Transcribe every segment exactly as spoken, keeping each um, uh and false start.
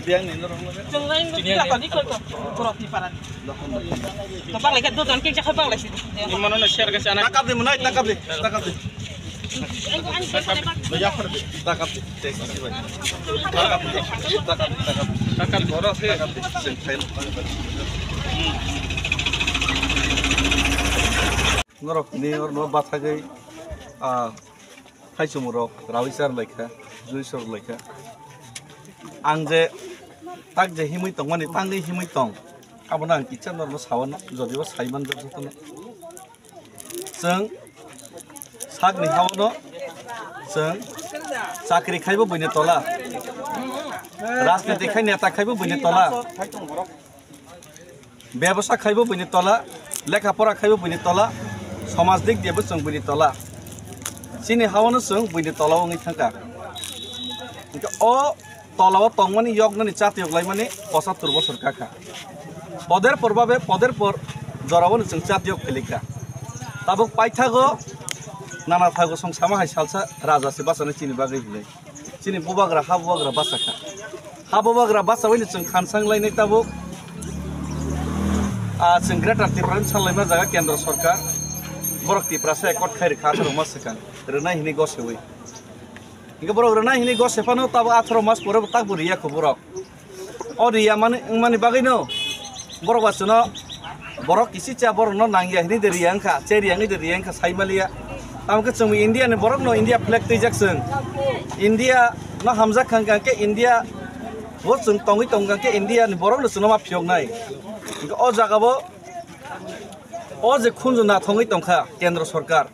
Chwng lain bo tila toni koi ko, borok ni paran. To bak lai khe, do don kengsa khai bak lai si. Imano na share khe sana. Takap de, mwnai, takap de, takap de. Ai ko ani koi ko bak. Takap de, thank you, bhai. Takap de, takap de, takap de. Takap de, borok se. Takap de, sen khail. Norok ni or no bathagwi, ah, Thaichumrok rawi char laikha, jui sor laikha. Ang je tak je himwi tongmani, tangwi himwi tong. Abono ang kisa norno sawana, jodibo saiman jotono. Chwng sakni haono chwng chakri khaibo buini tola. Rajniti khai neta khaibo buini tola. Bebasa khaibo buini tola, lekha pora khaibo buini tola, somaj dik diye bo chwng buini tola. Chini haono chwng buini tola wngwi thangkha. Hwnkhe o tola o tongmani yoknani chatiyok laimani pochattor bosor kakha. Poder por babe, poder por jorao no chwng chatiyok philikha. Tabuk paithago nana thago song sama hai salsa raja se bachana chini bagwi hinwi. Chini bubagra, ha bubagra bachakha. Ha bubagra bachawi ni chwng khansang lainai tabuk. Ah, chwng Greater Tipraland sanlaima jaga Kendra Sorkar. Borok Tiprasa accord khai rikha atharo mas swkang. Rwnai hinwi gosewi. Hingke borok rwnai hinwi gose phano tabuk atharo mas pore bo takbo riya kho borok. O riya mani, wngmani bagwino borok ba chwngno borok kisi cha borokno nangya hinwi de riya wngkha, che riya wngwi de riya wngkha sai maliya. Tamo khe chwng India ni borokno India flag twijak chwng. India no hamjak kha hwnkhe India o chwng tongwi tong kha khe India ni borokno chwngno ma phiyoknai. Hingke o jaga bo o je khunju nathongwi tongkha Kendra Sorkar.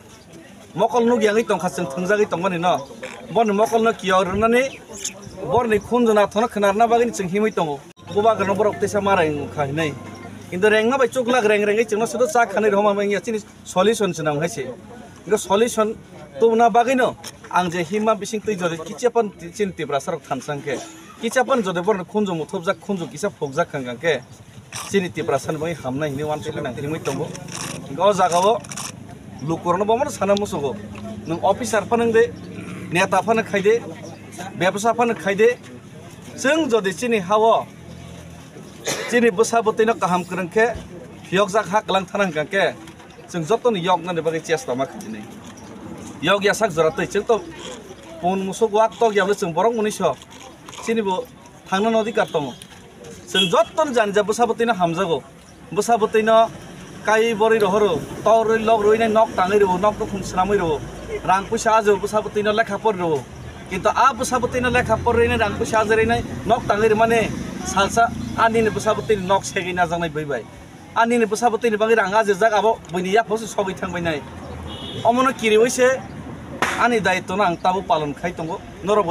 Mokol nuk yangwi tongkha chwng thwngjagwi tongmani no. Borni mokolno kiyo rwnani borni khunju nathokno khwnarna bagwini chwng himwi tongo. Bubagrano borok teisa ma reng kha hinwi. Kintu rengma bai chuklak reng rengwi chwngno sudo cha khanwi rwma manya chini solution se nang hai se. Hingke solution tubuna bagwino ang je himma bising twi jodi kichapan chini Tiprasa rok thansang khe. Kichapan jodi borni khunju muthubjak khunju kisa phukjak kha hwnkhe. Chini Tiprasa ni bagwi hamnai hinwi uansukwi nang himwi tongo. Hingke o jaga o lukurokno bomono sana muchungo. Nwng officer phano wng de, neta phano khai de, bebsa phano khai de. Chwng jodi chini ha o chini bwsa bwtwino kaham kwrwng khe phiyokjak ha kwlang thana hwnkha khe chwng jotoni yoknani bagwi chesta ma khainai. Yok yasak jora twi chwng to pun musuk wak tok yabwi chwng borok mwnwi so chini bo thangnani odhikar tongo. Chwng jottoni jani ja bwsa bwtwino hamjago. Bwsa bwtwino kai borwi rohoro, tor rwi lok rwinai nok tangwi rwo, nok nukhung swnamwi rwo. Rang puisa ajo bwsa bwtwino lekha por rwo. Kintu a bwsa bwtwino lekha por rwinai rang puisa ajo rwinai nok tangwi rwmani salsa a nini bwsa bwtwini nok segwi najaknai bui bai. A nini bwsa bwtwini bagwi rang ajijak abo buini yaphang se sogwi thangbainai. Omono kiriwi se ani daitwno ang tabuk palon khai tongo. Norok bo